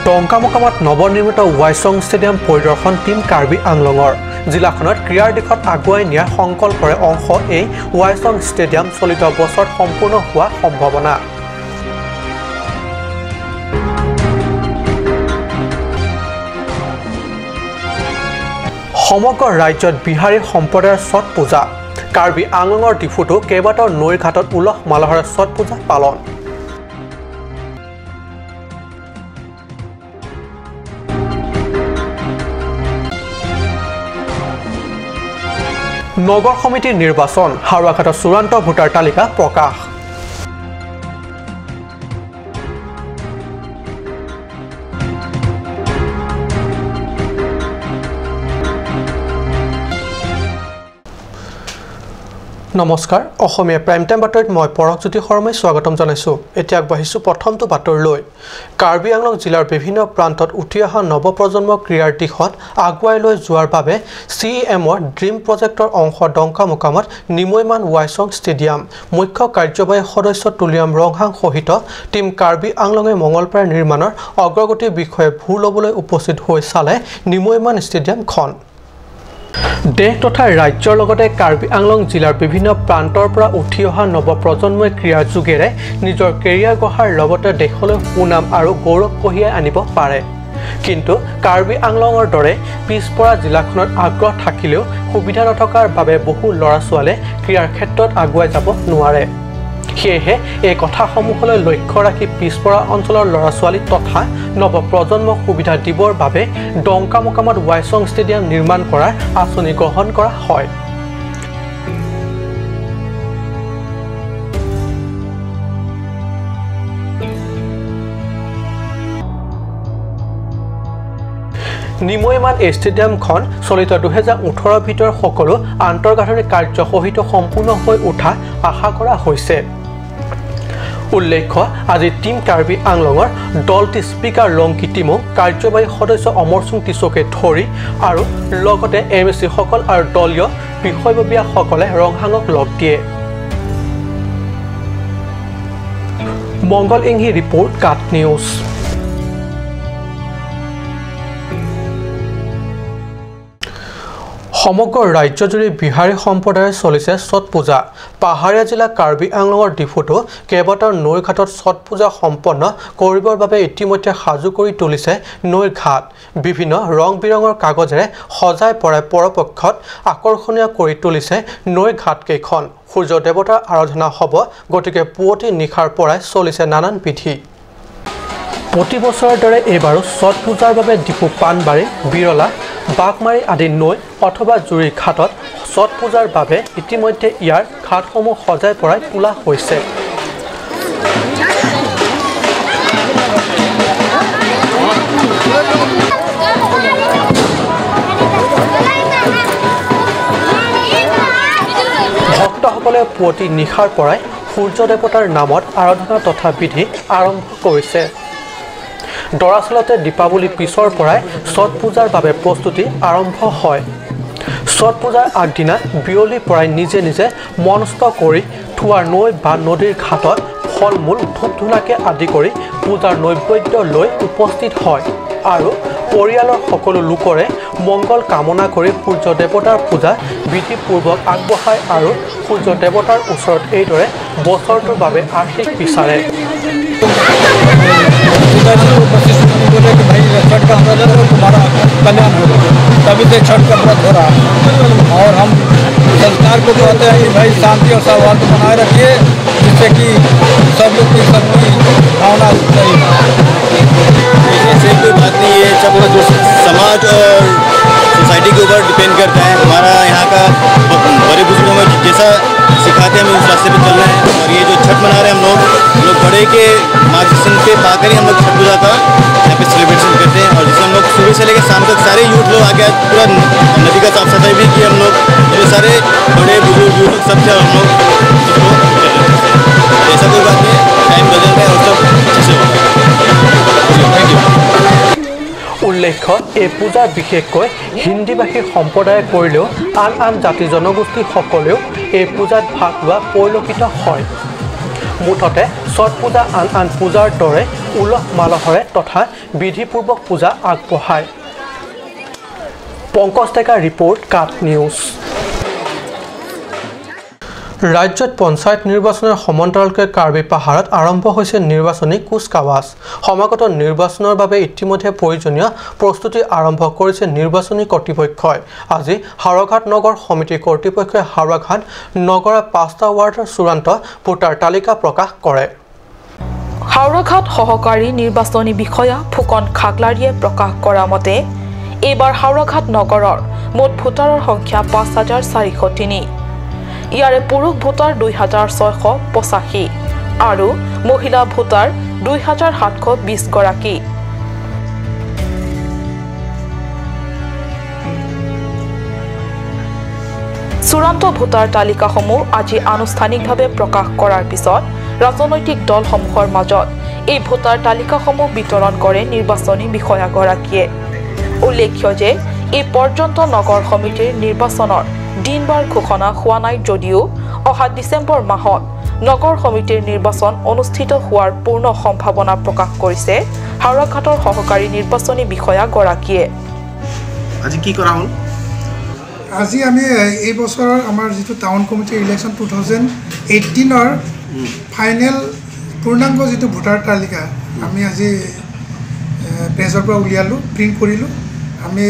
ডংকামোকামত নৱনিৰ্মিত ৱাইচং ষ্টেডিয়াম পৰিদৰ্শন টীম কাৰ্বি আংলঙৰ। জিলাখনত ক্ৰীড়াৰ দিশত আগুৱাই নিয়াৰ সংকল্পৰে অংশ এই ৱাইচং ষ্টেডিয়াম চলিত বছৰত সম্পূৰ্ণ হোৱা সম্ভাৱনা। সমগ্ৰ ৰাজ্যত বিহাৰী সম্প্ৰদায়ৰ ছট পূজা। কাৰ্বি আংলঙৰ ডিফুতো কেইবাটাও নৈৰ ঘাটত উলহ মালহেৰে ছট পূজা পালন। নগৰ সমিতিৰ নিৰ্বাচন, হাৰুৱাঘাটৰ চূড়ান্ত ভোটাৰ তালিকা প্ৰকাশ। নমস্কাৰ, অসমীয়া প্ৰাইম টাইম বাতৰিত মই পৰশজ্যোতি শৰ্মাই স্বাগতম জনাইছোঁ। এতিয়া আগবাঢ়িছোঁ প্ৰথমটো বাতৰিলৈ। কাৰ্বি আংলং জিলাৰ বিভিন্ন প্ৰান্তত উঠি অহা নৱপ্ৰজন্ম ক্ৰীড়াৰ দিশত আগুৱাই লৈ যোৱাৰ বাবে চি এমৰ ড্ৰিম প্ৰজেক্টৰ অংশ ডংকামোকামত নিমৈমান ৱাইচং ষ্টেডিয়াম। মুখ্য কাৰ্যবাহী সদস্য তুলিৰাম ৰংহাং সহিত টীম কাৰ্বি আংলঙে মঙলবাৰে নিৰ্মাণৰ অগ্ৰগতিৰ বিষয়ে ভূ ল'বলৈ উপস্থিত হৈ চালে নিমৈমান ষ্টেডিয়ামখন। দেশ তথা ৰাজ্যৰ লগতে কাৰ্বি আংলং জিলাৰ বিভিন্ন প্ৰান্তৰ পৰা উঠি অহা নৱপ্ৰজন্মই ক্ৰীড়াৰ যোগেৰে নিজৰ কেৰিয়াৰ গঢ়াৰ লগতে দেশলৈ সুনাম আৰু গৌৰৱ কঢ়িয়াই আনিব পাৰে। কিন্তু কাৰ্বি আংলঙৰ দৰে পিছপৰা জিলাখনত আগ্ৰহ থাকিলেও সুবিধা নথকাৰ বাবে বহু ল'ৰা ছোৱালীয়ে ক্ৰীড়াৰ ক্ষেত্ৰত আগুৱাই যাব নোৱাৰে। সেয়েহে এই কথাসমূহলৈ লক্ষ্য ৰাখি পিছপৰা অঞ্চলৰ ল'ৰা ছোৱালী তথা নৱপ্ৰজন্মক সুবিধা দিবৰ বাবে ডংকামোকামত ৱাইচং ষ্টেডিয়াম নিৰ্মাণ কৰাৰ আঁচনি গ্ৰহণ কৰা হয়। নিমৈমান এই ষ্টেডিয়ামখন চলিত 2018 ভিতৰত সকলো আন্তঃগাঁথনি কাৰ্যসহিত সম্পূৰ্ণ হৈ উঠা আশা কৰা হৈছে। উল্লেখ্য, আজি টীম কাৰ্বি আংলঙৰ দলটি স্পীকাৰ লংকি টিমুং, কাৰ্যবাহী সদস্য অমৰচুং টিচকে ধৰি আৰু লগতে এম এ চিসকল আৰু দলীয় বিষয়ববীয়াসকলে ৰংহাঙক লগ দিয়ে। মংগল ইংহি ৰিপৰ্ট, কাট নিউজ। সমগ্ৰ ৰাজ্যজুৰি বিহাৰী সম্প্ৰদায়ৰ চলিছে ছট পূজা। পাহাৰীয়া জিলা কাৰ্বি আংলঙৰ ডিফুতো কেইবাটাও নৈৰ ঘাটত ছট পূজা সম্পন্ন কৰিবৰ বাবে ইতিমধ্যে সাজু কৰি তুলিছে নৈৰ ঘাট। বিভিন্ন ৰং বিৰঙৰ কাগজেৰে সজাই পৰাই পৰপক্ষত আকৰ্ষণীয় কৰি তুলিছে নৈৰ ঘাটকেইখন। সূৰ্য দেৱতাৰ আৰাধনা হ'ব, গতিকে পুৱতি নিশাৰ পৰাই চলিছে নানান বিধি। প্ৰতি বছৰৰ দৰে এইবাৰো ছট পূজাৰ বাবে ডিফু পাণবাৰী, বিৰলা, বাঘমাৰী আদি নৈ অথবা জুৰিৰ ঘাটত ছট পূজাৰ বাবে ইতিমধ্যে ইয়াৰ ঘাটসমূহ সজাই পৰাই তোলা হৈছে। ভক্তসকলে পুৱতি নিশাৰ পৰাই সূৰ্য দেৱতাৰ নামত আৰাধনা তথা বিধি আৰম্ভ কৰিছে। দৰাচলতে দীপাৱলীৰ পিছৰ পৰাই ছট পূজাৰ বাবে প্ৰস্তুতি আৰম্ভ হয়। ছট পূজাৰ আগদিনা বিয়লিৰ পৰাই নিজে নিজে মনস্থ কৰি থোৱা নৈ বা নদীৰ ঘাটত ফল মূল, ধূপ ধূনাকে আদি কৰি পূজাৰ নৈবেদ্য লৈ উপস্থিত হয় আৰু পৰিয়ালৰ সকলো লোকৰে মংগল কামনা কৰি সূৰ্য দেৱতাৰ পূজা বিধিপূৰ্বক আগবঢ়ায় আৰু সূৰ্য দেৱতাৰ ওচৰত এইদৰে বছৰটোৰ বাবে আশীষ বিচাৰে। पिताजी को वशिष्ठ मुनि बोले कि भाई छठ का व्रत करो, तुम्हारा कल्याण होगा, तभी से छठ का व्रत हो रहा है। और हम संस्कार को कहते हैं कि भाई शांति और सौहार्द बनाए रखिए, जिससे कि सब लोग की सबकी भावना सही हो। ऐसे कोई बात नहीं है, सब जो समाज और सोसाइटी के ऊपर डिपेंड करता है। हमारा यहाँ का बड़े बुजुर्गों में जैसा सिखाते हैं हमें उस रास्ते पे चलना है। और ये जो छठ मना रहे हैं हम लोग बड़े के मार्गदर्शन पे पाकर ही हम लोग छठ पूजा का यहाँ पे सेलिब्रेशन करते हैं। और जिसमें हम लोग सुबह से लेकर शाम तक सारे यूथ लोग आके पूरा नदी का साफ सफाई भी किए हम लोग, जो सारे बड़े बुजुर्ग यूथ लोग सबसे हम लोग इसको कर रहे हैं। ऐसा कोई बात नहीं, टाइम बदल रहा है और सब अच्छे से हो रहा है। Thank you. উল্লেখ্য, এই পূজা বিশেষকৈ হিন্দীভাষী সম্প্ৰদায়ে কৰিলেও আন আন জাতি জনগোষ্ঠীসকলেও এই পূজাত ভাগ লোৱা পৰিলক্ষিত হয়। মুঠতে ছট পূজা আন আন পূজাৰ দৰে উলহ মালহৰে তথা বিধিপূৰ্বক পূজা আগবঢ়ায়। পংকজ ডেকা ৰিপৰ্ট, কাট নিউজ। ৰাজ্যত পঞ্চায়ত নিৰ্বাচনৰ সমান্তৰালকৈ কাৰ্বি পাহাৰত আৰম্ভ হৈছে নিৰ্বাচনী কুচকাৱাজ। সমাগত নিৰ্বাচনৰ বাবে ইতিমধ্যে প্ৰয়োজনীয় প্ৰস্তুতি আৰম্ভ কৰিছে নিৰ্বাচনী কৰ্তৃপক্ষই। আজি হাওৰাঘাট নগৰ সমিতি কৰ্তৃপক্ষই হাওৰাঘাট নগৰৰ 5টা ৱাৰ্ডৰ চূড়ান্ত ভোটাৰ তালিকা প্ৰকাশ কৰে। হাওৰাঘাট সহকাৰী নিৰ্বাচনী বিষয়া ফুকন খাকলাৰীয়ে প্ৰকাশ কৰা মতে এইবাৰ হাওৰাঘাট নগৰৰ মুঠ ভোটাৰৰ সংখ্যা 5403। ইয়াৰে পুৰুষ ভোটাৰ 2685 আৰু মহিলা ভোটাৰ 2720 গৰাকী। চূড়ান্ত ভোটাৰ তালিকাসমূহ আজি আনুষ্ঠানিকভাৱে প্ৰকাশ কৰাৰ পিছত ৰাজনৈতিক দলসমূহৰ মাজত এই ভোটাৰ তালিকাসমূহ বিতৰণ কৰে নিৰ্বাচনী বিষয়াগৰাকীয়ে। উল্লেখ্য যে এই পৰ্যন্ত নগৰ সমিতিৰ নিৰ্বাচনৰ দিনবাৰ ঘোষণা হোৱা নাই যদিও অহা ডিচেম্বৰ মাহত নগৰ সমিতিৰ নিৰ্বাচন অনুষ্ঠিত হোৱাৰ পূৰ্ণ সম্ভাৱনা প্ৰকাশ কৰিছে হাওৰাঘাটৰ সহকাৰী নিৰ্বাচনী বিষয়াগৰাকীয়ে। আজি কি কৰা হ'ল? আজি আমি এই বছৰৰ আমাৰ যিটো টাউন কমিটিৰ ইলেকশ্যন 2018ৰ ফাইনেল পূৰ্ণাংগ যিটো ভোটাৰ তালিকা আমি আজি প্ৰেছৰ পৰা উলিয়ালোঁ, প্ৰিণ্ট কৰিলোঁ। আমি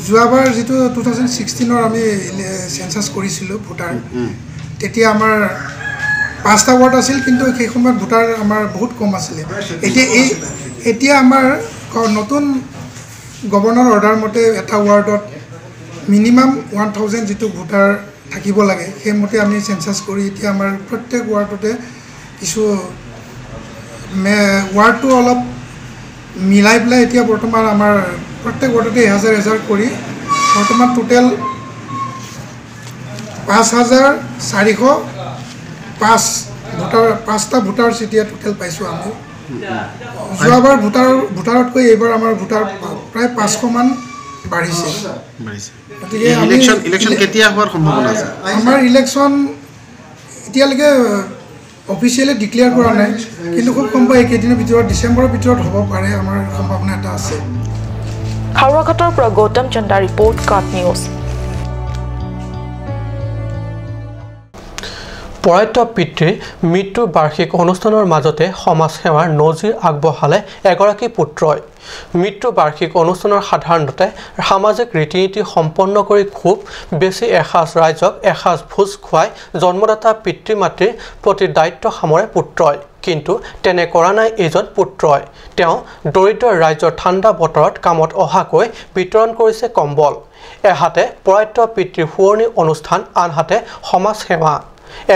যোৱাবাৰ যিটো 2016ৰ আমি চেঞ্চাছ কৰিছিলোঁ ভোটাৰ, তেতিয়া আমাৰ 5টা ৱাৰ্ড আছিল, কিন্তু সেই সময়ত ভোটাৰ আমাৰ বহুত কম আছিলে। এতিয়া আমাৰ নতুন গভৰ্ণৰ অৰ্ডাৰ মতে এটা ৱাৰ্ডত মিনিমাম 1000 যিটো ভোটাৰ থাকিব লাগে, সেইমতে আমি চেঞ্চাছ কৰি এতিয়া আমাৰ প্ৰত্যেক ৱাৰ্ডতে কিছু ৱাৰ্ডটো অলপ মিলাই পেলাই এতিয়া বৰ্তমান আমাৰ প্ৰত্যেক ৱাৰ্ডতে 1000 কৰি বৰ্তমান টোটেল 5405 ভোটাৰ, 5টা ভোটাৰ এতিয়া টোটেল পাইছোঁ আমি। যোৱাবাৰ ভোটাৰতকৈ এইবাৰ আমাৰ ভোটাৰ প্ৰায় 500মান বাঢ়িছে। গতিকে ইলেকশ্যন কেতিয়া হোৱাৰ সম্ভাৱনা আছে? আমাৰ ইলেকশ্যন এতিয়ালৈকে অফিচিয়েলি ডিক্লেয়াৰ কৰা নাই, কিন্তু খুব সম্ভৱ এইকেইদিনৰ ভিতৰত, ডিচেম্বৰৰ ভিতৰত হ'ব পাৰে, আমাৰ সম্ভাৱনা এটা আছে। হাওৰাঘাটৰ পৰা গৌতম চন্দা ৰিপৰ্ট, কাট নিউজ। প্ৰয়াত পিতৃৰ মৃত্যুৰ বাৰ্ষিক অনুষ্ঠানৰ মাজতে সমাজসেৱাৰ নজিৰ আগবঢ়ালে এগৰাকী পুত্ৰই। মৃত্যু বাৰ্ষিক অনুষ্ঠানৰ সাধাৰণতে সামাজিক ৰীতি নীতি সম্পন্ন কৰি খুব বেছি এসাঁজ ৰাইজক এসাঁজ ভোজ খুৱাই জন্মদাতা পিতৃ মাতৃৰ প্ৰতি দায়িত্ব সামৰে পুত্ৰই, কিন্তু তেনে কৰা নাই এইজন পুত্ৰই। তেওঁ দৰিদ্ৰ ৰাইজৰ ঠাণ্ডা বতৰত কামত অহাকৈ বিতৰণ কৰিছে কম্বল। এহাতে প্ৰয়াত পিতৃৰ সোঁৱৰণী অনুষ্ঠান, আনহাতে সমাজসেৱা।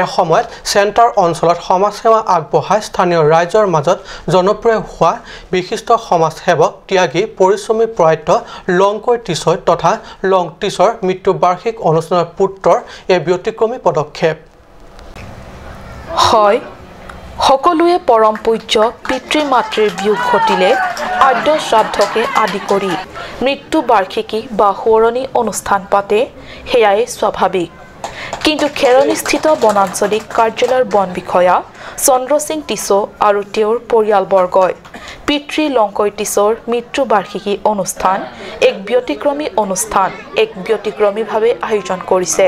এসময়ত চেণ্টাৰ অঞ্চলত সমাজসেৱা আগবঢ়াই স্থানীয় ৰাইজৰ মাজত জনপ্ৰিয় হোৱা বিশিষ্ট সমাজসেৱক ত্যাগী পৰিশ্ৰমী প্ৰয়াত লংকৈ টিছৈ তথা লং টিছৰ মৃত্যু বাৰ্ষিক অনুষ্ঠানৰ পুত্ৰৰ এই ব্যতিক্ৰমী পদক্ষেপ। হয়, সকলোৱে পৰম পূজ্য পিতৃ মাতৃৰ বিয়োগ ঘটিলে আদ্য শ্ৰাদ্ধকে আদি কৰি মৃত্যু বাৰ্ষিকী বা সোঁৱৰণী অনুষ্ঠান পাতে, সেয়াই স্বাভাৱিক। কিন্তু খেৰণিস্থিত বনাঞ্চলিক কাৰ্যালয়ৰ বন বিষয়া চন্দ্ৰ সিং টিছ' আৰু তেওঁৰ পৰিয়ালবৰ্গই পিতৃ লংকৈ টিছ'ৰ মৃত্যু বাৰ্ষিকী অনুষ্ঠান এক ব্যতিক্ৰমী অনুষ্ঠান এক ব্যতিক্ৰমীভাৱে আয়োজন কৰিছে।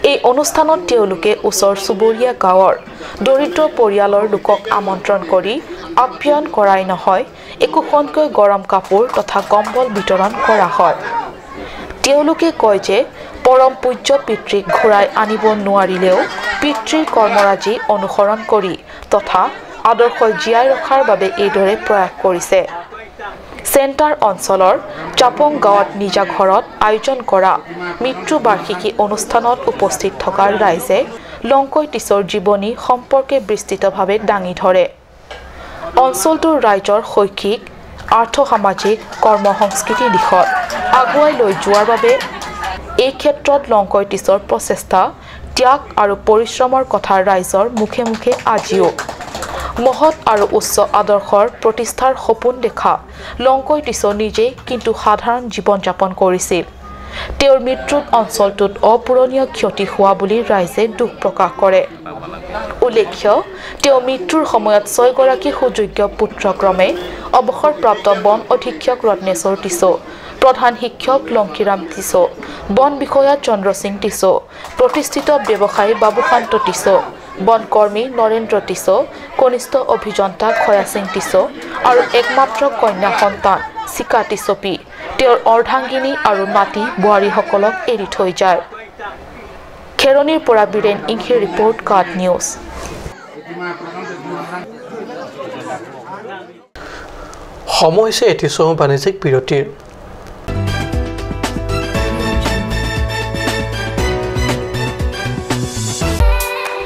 এই অনুষ্ঠানত তেওঁলোকে ওচৰ চুবুৰীয়া গাঁৱৰ দৰিদ্ৰ পৰিয়ালৰ লোকক আমন্ত্ৰণ কৰি আপ্যায়ন কৰাই নহয়, একোখনকৈ গৰম কাপোৰ তথা কম্বল বিতৰণ কৰা হয়। তেওঁলোকে কয় যে পৰম পূজ্য পিতৃক ঘূৰাই আনিব নোৱাৰিলেও পিতৃৰ কৰ্মৰাজি অনুসৰণ কৰি তথা আদৰ্শ জীয়াই ৰখাৰ বাবে এইদৰে প্ৰয়াস কৰিছে। চেণ্টাৰ অঞ্চলৰ চাপং গাঁৱত নিজা ঘৰত আয়োজন কৰা মৃত্যু বাৰ্ষিকী অনুষ্ঠানত উপস্থিত থকা ৰাইজে লংকৈ টিছৰ জীৱনী সম্পৰ্কে বিস্তৃতভাৱে দাঙি ধৰে। অঞ্চলটোৰ ৰাইজৰ শৈক্ষিক, আৰ্থসামাজিক, কৰ্ম সংস্কৃতিৰ দিশত আগুৱাই লৈ যোৱাৰ বাবে এই ক্ষেত্ৰত লংকৈ টিছৰ প্ৰচেষ্টা, ত্যাগ আৰু পৰিশ্ৰমৰ কথা ৰাইজৰ মুখে মুখে আজিও। মহৎ আৰু উচ্চ আদৰ্শৰ প্ৰতিষ্ঠাৰ সপোন দেখা লংকৈ টিছ নিজেই কিন্তু সাধাৰণ জীৱন যাপন কৰিছিল। তেওঁৰ মৃত্যুত অঞ্চলটোত অপূৰণীয় ক্ষতি হোৱা বুলি ৰাইজে দুখ প্ৰকাশ কৰে। উল্লেখ্য, তেওঁ মৃত্যুৰ সময়ত 6গৰাকী সুযোগ্য পুত্ৰ ক্ৰমে অৱসৰপ্ৰাপ্ত বন অধীক্ষক ৰত্নেশ্বৰ টিছো, প্ৰধান শিক্ষক লংকিৰাম টিছো, বন বিষয়া চন্দ্ৰসিং টিছো, প্ৰতিষ্ঠিত ব্যৱসায়ী বাবুশান্ত টিছো, বনকৰ্মী নৰেন্দ্ৰ টিছো, কনিষ্ঠ অভিযন্তা খয়াসিং টিছো আৰু একমাত্ৰ কন্যা সন্তান চিকা টিছপি তেওঁৰ অৰ্ধাংগিনী আৰু নাতি বোৱাৰীসকলক এৰি থৈ যায়। খেৰণিৰ পৰা বীৰেণ ইংহিৰ ৰিপৰ্ট, কাট নিউজ। সময় হৈছে এটি চমু বাণিজ্যিক বিৰতিৰ।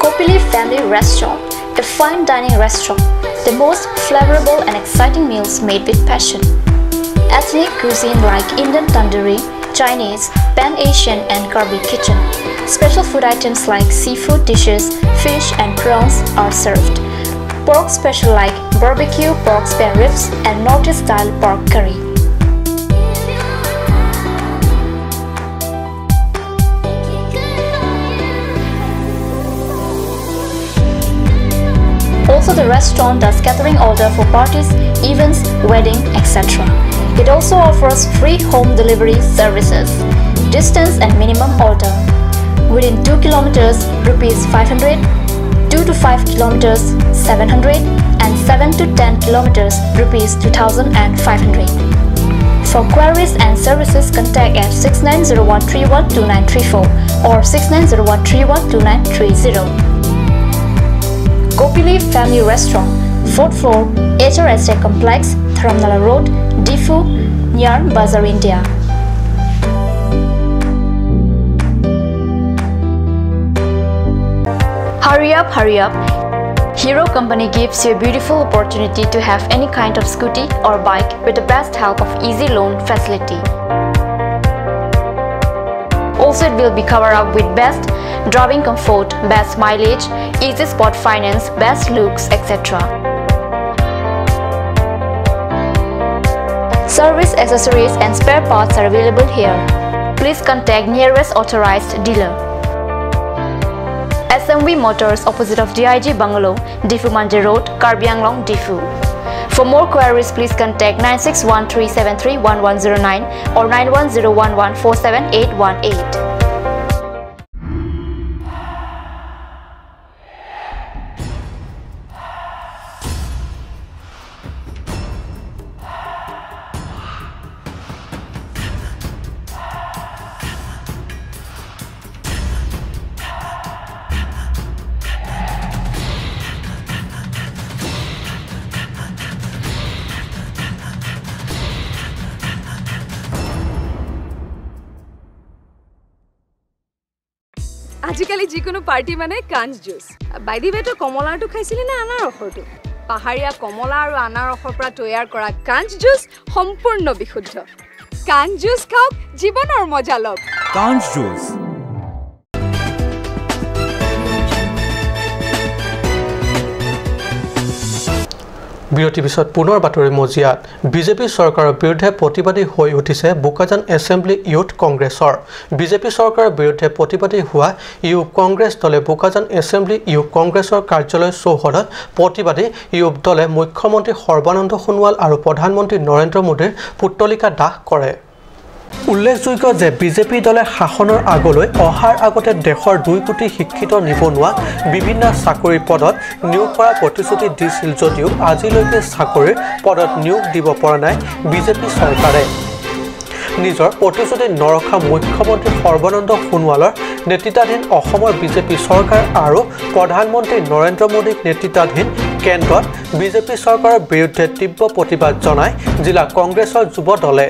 Kopili Family Restaurant, a fine dining restaurant, the most flavorable and exciting meals made with passion. Ethnic cuisine like Indian tandoori, Chinese, Pan-Asian and Karbi kitchen. Special food items like seafood dishes, fish and prawns are served. Pork special like barbecue pork spare ribs and Northeast style pork curry. Also, the restaurant does catering order for parties, events, wedding, etc. It also offers free home delivery services. Distance and minimum order. Within 2 kilometers, rupees 500, 2 to 5 kilometers, 700, and 7 to 10 kilometers, rupees 2500. For queries and services, contact at 6901312934 or 6901312930. Kopili Family Restaurant, 4th floor, HRSA Complex, Dharamnala Road, Difu, near Bazaar India. Hurry up, hurry up. Hero Company gives you a beautiful opportunity to have any kind of scooty or bike with the best help of easy loan facility. Also, it will be covered up with best driving comfort, best mileage, easy spot finance, best looks, etc. Service accessories and spare parts are available here. Please contact nearest authorized dealer. SMV Motors, opposite of DIG Bungalow, Difu Manje Road, Karbi Anglong, Difu. For more queries, please contact 9613731109 or 9101147818. আজিকালি যিকোনো party মানে কাঞ্চ juice. By the ৱে, তই কমলাৰটো খাইছিলি নে আনাৰসৰটো? পাহাৰীয়া কমলা আৰু আনাৰসৰ পৰা তৈয়াৰ কৰা কাঞ্চ জুচ সম্পূৰ্ণ বিশুদ্ধ। কাঞ্চ জুচ খাওক, জীৱনৰ মজা লওক। কাঞ্চ জুচ। বিৰতিৰ পিছত পুনৰ বাতৰি মজিয়াত। বিজেপি চৰকাৰৰ বিৰুদ্ধে প্ৰতিবাদী হৈ উঠিছে বোকাজান এছেম্বলি ইউথ কংগ্ৰেছৰ। বিজেপি চৰকাৰৰ বিৰুদ্ধে প্ৰতিবাদী হোৱা ইউথ কংগ্ৰেছ দলে বোকাজান এছেম্বলি ইউথ কংগ্ৰেছৰ কাৰ্যালয় চৌহদত প্ৰতিবাদী ইউথ দলে মুখ্যমন্ত্ৰী সৰ্বানন্দ সোণোৱাল আৰু প্ৰধানমন্ত্ৰী নৰেন্দ্ৰ মোদীৰ পুত্তলিকা দাহ কৰে। উল্লেখযোগ্য যে বিজেপি দলে শাসনৰ আগলৈ অহাৰ আগতে দেশৰ 2 কোটি শিক্ষিত নিবনুৱাক বিভিন্ন চাকৰিৰ পদত নিয়োগ কৰাৰ প্ৰতিশ্ৰুতি দিছিল যদিও আজিলৈকে চাকৰিৰ পদত নিয়োগ দিব পৰা নাই বিজেপি চৰকাৰে। নিজৰ প্ৰতিশ্ৰুতি নৰখা মুখ্যমন্ত্ৰী সৰ্বানন্দ সোণোৱালৰ নেতৃত্বাধীন অসমৰ বিজেপি চৰকাৰ আৰু প্ৰধানমন্ত্ৰী নৰেন্দ্ৰ মোদীক নেতৃত্বাধীন কেন্দ্ৰত বিজেপি চৰকাৰৰ বিৰুদ্ধে তীব্ৰ প্ৰতিবাদ জনাই জিলা কংগ্ৰেছৰ যুৱ দলে।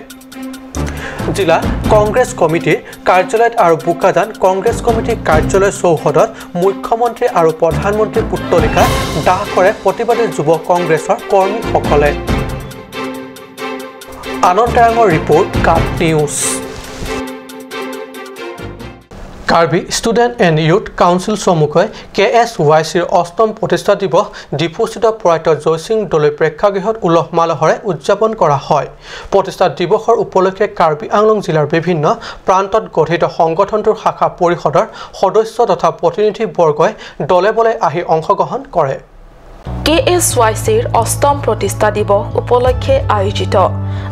জিলা কংগ্ৰেছ কমিটিৰ কাৰ্যালয়ত আৰু বোকাজান কংগ্ৰেছ কমিটিৰ কাৰ্যালয় চৌহদত মুখ্যমন্ত্ৰী আৰু প্ৰধানমন্ত্ৰীৰ পুত্তলিকা দাহ কৰে প্ৰতিবাদী যুৱ কংগ্ৰেছৰ কৰ্মীসকলে। আনন্দ তেৰাঙৰ report, cut news. Karbi student and youth council চমুকৈ কে এছ ৱাই চিৰ অষ্টম প্ৰতিষ্ঠা দিৱস ডিফুস্থিত প্ৰয়াত জয়সিং দলৈ প্ৰেক্ষাগৃহত উলহ মালহেৰে উদযাপন কৰা হয়। প্ৰতিষ্ঠা দিৱসৰ উপলক্ষে কাৰ্বি আংলং জিলাৰ বিভিন্ন প্ৰান্তত গঠিত সংগঠনটোৰ শাখা পৰিষদৰ সদস্য তথা প্ৰতিনিধিবৰ্গই দলে বলে আহি অংশগ্ৰহণ কৰে। কে এছ ৱাই চিৰ অষ্টম প্ৰতিষ্ঠা দিৱস উপলক্ষে আয়োজিত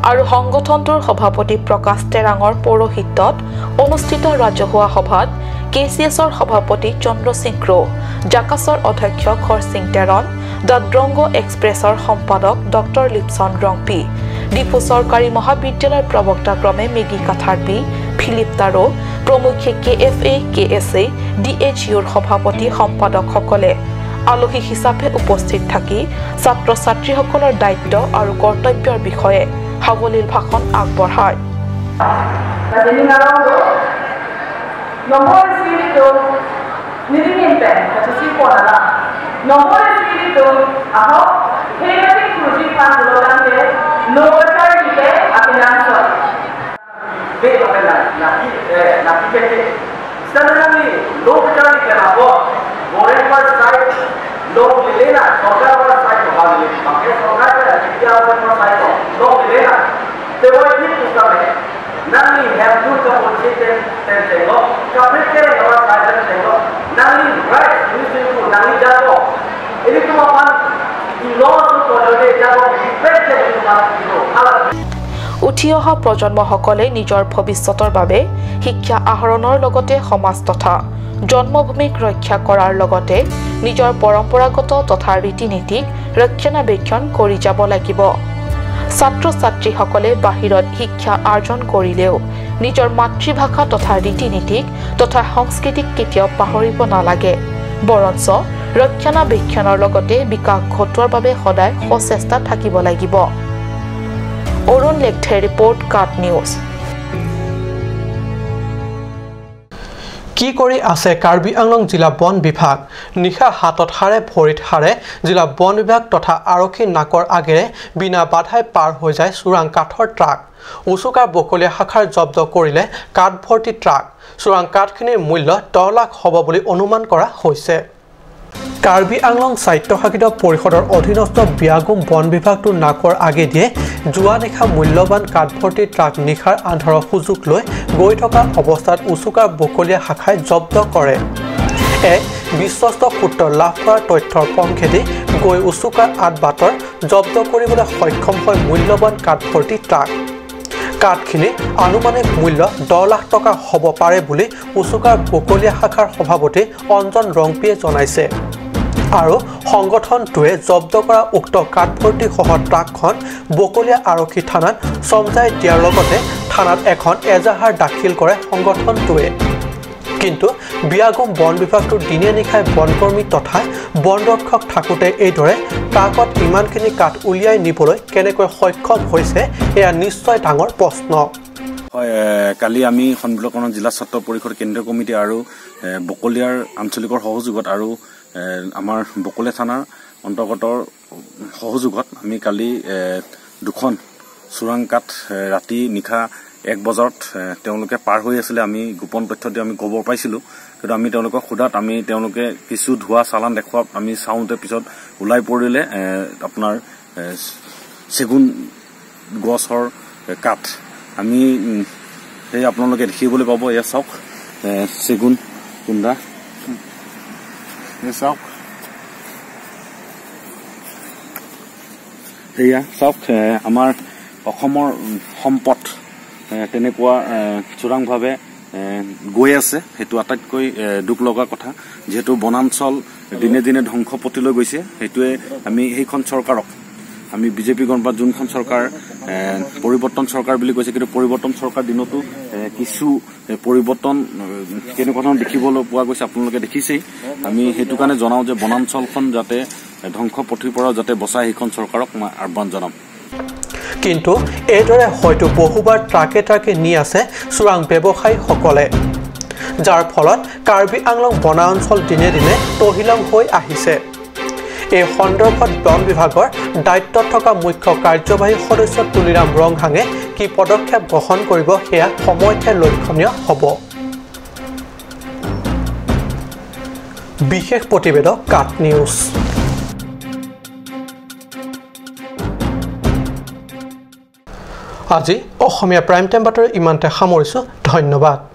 আৰু সংগঠনটোৰ সভাপতি প্ৰকাশ তেৰাঙৰ পৌৰোহিত্যত অনুষ্ঠিত ৰাজহুৱা সভাত কে চি এছৰ সভাপতি চন্দ্ৰ সিং ক্ৰ, জাকাছৰ অধ্যক্ষ খৰসিং টেৰণ, the দ্ৰংগ এক্সপ্ৰেছৰ সম্পাদক ডক্টৰ লিপছন ৰংপি, ডিফু চৰকাৰী মহাবিদ্যালয়ৰ প্ৰবক্তা ক্ৰমে মেগী কাথাৰপি, ফিলিপ তাৰো প্ৰমুখ্যে K F A, K S A, D H ইউৰ সভাপতি সম্পাদকসকলে আলহী হিচাপে উপস্থিত থাকি ছাত্ৰ ছাত্ৰীসকলৰ দায়িত্ব আৰু কৰ্তব্যৰ বিষয়ে সাৱলীল ভাষণ আগবঢ়ায়। लोग लेना सरकार वाला साइड भाग ले बाकी सरकार का क्या वाला साइड लोग लेना ते वो ठीक पुस्तक है नानी हेमपुर का पोछे तेन तेन तेंगो कपड़े के नवा साइड तेंगो नानी राइट न्यूज़ को नानी जाबो एनि तुम अपन इन लॉ को ले जाबो डिफेक्ट के तुम আলা উঠি অহা প্ৰজন্মসকলে নিজৰ ভৱিষ্যতৰ বাবে শিক্ষা আহৰণৰ লগতে সমাজ তথা জন্মভূমিক ৰক্ষা কৰাৰ লগতে নিজৰ পৰম্পৰাগত তথা ৰীতি নীতিক ৰক্ষণাবেক্ষণ কৰি যাব লাগিব। ছাত্ৰ ছাত্ৰীসকলে বাহিৰত শিক্ষা আৰ্জন কৰিলেও নিজৰ মাতৃভাষা তথা ৰীতি নীতিক তথা সংস্কৃতিক কেতিয়াও পাহৰিব নালাগে, বৰঞ্চ ৰক্ষণাবেক্ষণৰ লগতে বিকাশ ঘটোৱাৰ বাবে সদায় সচেষ্টা থাকিব লাগিব। Arun লেখথে report, cut news. কি কৰি আছে কাৰ্বি আংলং জিলা বন বিভাগ? নিশা হাতত সাৰে ভৰিত সাৰে জিলা বন বিভাগ তথা আৰক্ষী নাকৰ আগেৰে বিনা বাধাই পাৰ হৈ যায় চোৰাং কাঠৰ ট্ৰাক। উচুকাৰ বকলীয়া শাখাৰ জব্দ কৰিলে কাঠ ভৰ্তি ট্ৰাক। চোৰাং কাঠখিনিৰ মূল্য 10 লাখ হ'ব বুলি অনুমান কৰা হৈছে। কাৰ্বি আংলং স্বায়ত্তশাসিত পৰিষদৰ অধীনস্থ বিয়াগুম বন বিভাগটোৰ নাকৰ আগেদিয়ে যোৱা নিশা মূল্যৱান কাঠভৰ্তি ট্ৰাক নিশাৰ আন্ধাৰৰ সুযোগ লৈ গৈ থকা অৱস্থাত উচুকাৰ বকলীয়া শাখাই জব্দ কৰে। এক বিশ্বস্ত সূত্ৰ লাভ কৰাৰ তথ্যৰ পম খেদি গৈ উচুকাৰ আদবাটৰ জব্দ কৰিবলৈ সক্ষম হয় মূল্যৱান কাঠভৰ্তি ট্ৰাক। কাঠখিনি আনুমানিক মূল্য 10 লাখ টকা হ'ব পাৰে বুলি উচুকাৰ বকলীয়া শাখাৰ সভাপতি অঞ্জন ৰংপিয়ে জনাইছে। আৰু সংগঠনটোৱে জব্দ কৰা উক্ত কাঠভৰ্তিসহ ট্ৰাকখন বকলীয়া আৰক্ষী থানাত চমজাই দিয়াৰ লগতে থানাত এখন এজাহাৰ দাখিল কৰে সংগঠনটোৱে। কিন্তু বিয়াগুম বন বিভাগটোৰ দিনে নিশাই বনকৰ্মী তথা বনৰক্ষক থাকোঁতে এইদৰে ট্ৰাকত ইমানখিনি কাঠ উলিয়াই নিবলৈ কেনেকৈ সক্ষম হৈছে এয়া নিশ্চয় ডাঙৰ প্ৰশ্ন। হয়, কালি আমি সন্মিলকৰণ জিলা ছাত্ৰ পৰিষদ কেন্দ্ৰীয় কমিটি আৰু বকলীয়াৰ আঞ্চলিকৰ সহযোগত আৰু আমাৰ বকলীয়া থানাৰ অন্তৰ্গতৰ সহযোগত আমি কালি দুখন চোৰাং কাঠ ৰাতি নিশা 1 বজাত তেওঁলোকে পাৰ হৈ আছিলে। আমি গোপন তথ্য দি আমি খবৰ পাইছিলোঁ, কিন্তু আমি তেওঁলোকক সোধাত আমি তেওঁলোকে কিছু ধোঁৱা চালান দেখুৱাত আমি চাওঁতে পিছত ওলাই পৰিলে আপোনাৰ চেগুন গছৰ কাঠ। আমি সেই আপোনালোকে দেখিবলৈ পাব, এয়া চাওক চেগুন কুন্দা, চাওক সেয়া চাওক আমাৰ অসমৰ সম্পদ তেনেকুৱা চোৰাংভাৱে গৈ আছে। সেইটো আটাইতকৈ দুখ লগা কথা, যিহেতু বনাঞ্চল দিনে দিনে ধ্বংস পথলৈ গৈছে। সেইটোৱে আমি সেইখন চৰকাৰক, আমি বিজেপি গণপাত যোনখন চৰকাৰ পৰিৱৰ্তন চৰকাৰ বুলি কৈছে, কিন্তু পৰিৱৰ্তন চৰকাৰ দিনতো কিছু পৰিৱৰ্তন কেনেকুৱা ধৰণৰ দেখিবলৈ পোৱা গৈছে আপোনালোকে দেখিছেই। আমি সেইটো কাৰণে জনাওঁ যে বনাঞ্চলখন যাতে ধ্বংস পথিৰ পৰা যাতে বচায় সেইখন চৰকাৰক মই আহ্বান জনাম। কিন্তু এইদৰে হয়তো বহুবাৰ ট্ৰাকে ট্ৰাকে নি আছে চোৰাং ব্যৱসায়ীসকলে, যাৰ ফলত কাৰ্বি আংলং বনাঞ্চল দিনে দিনে তহিলং হৈ আহিছে। এই সন্দৰ্ভত বন বিভাগৰ দায়িত্বত থকা মুখ্য কাৰ্যবাহী সদস্য তুলিৰাম ৰংহাঙে কি পদক্ষেপ গ্ৰহণ কৰিব সেয়া সময়তহে লক্ষণীয় হ'ব। বিশেষ প্ৰতিবেদক কাট নিউজ। আজি অসমীয়া প্ৰাইম টাইম বাতৰি ইমানতে সামৰিছোঁ। ধন্যবাদ।